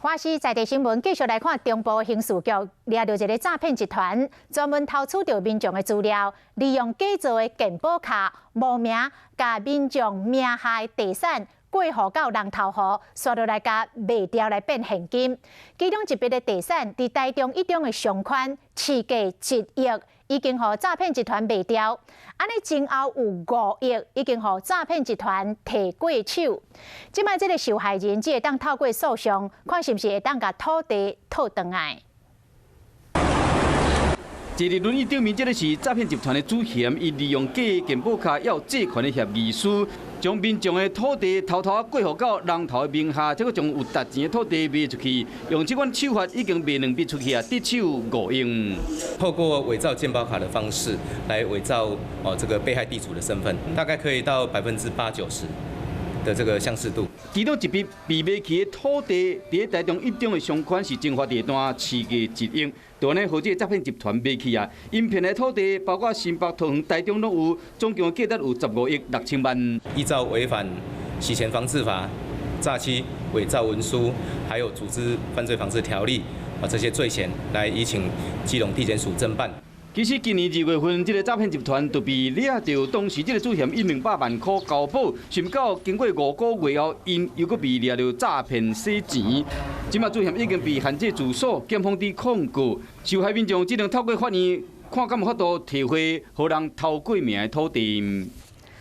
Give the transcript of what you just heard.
華視在地新聞繼續來看中部刑事局掠著一个詐騙集團，專門偷取著民眾的資料，利用假造的健保卡冒名，共民眾名下的地產過戶到人頭戶，煞落來共賣掉來變現金。其中一筆的地產佇台中一中的上寬，市價1億，已經予詐騙集團賣掉。按呢前後有5億已經予詐騙集團提過手。這擺這个受害人只會當透過訴訟，看是毋是會當共土地討轉來。坐佇輪椅頂面，這个是詐騙集團的主嫌，伊利用假健保卡猶借款的協議書，將民眾的土地偷偷過戶到人頭的名下，這閣將有值錢的土地賣出去，用這款手法已經賣兩筆出去啊，得手5億。透過偽造健保卡的方式來偽造哦這個被害地主的身份，大概可以到80%-90%的這個相似度。其中一筆被賣去的土地，佇台中一中的上寬是精華地段，市價1億。就按呢，予這個詐騙集團賣去啊，𪜶騙的土地包括新北、桃園、台中攏有，總共價值有15億6千萬。依照違反洗錢防治法、詐欺、偽造文書，還有組織犯罪防治條例啊這些罪嫌，來移請基隆地檢署偵辦。其實今年2月份，這個詐騙集團就被掠著，當時這個主嫌以200萬塊交保，想毋到經過5個月後，𪜶又閣被掠著詐騙洗錢。這馬主嫌已經被限制住所，檢方佇控告，受害民眾只能透過法院看敢有法度提回予人偷過名的土地。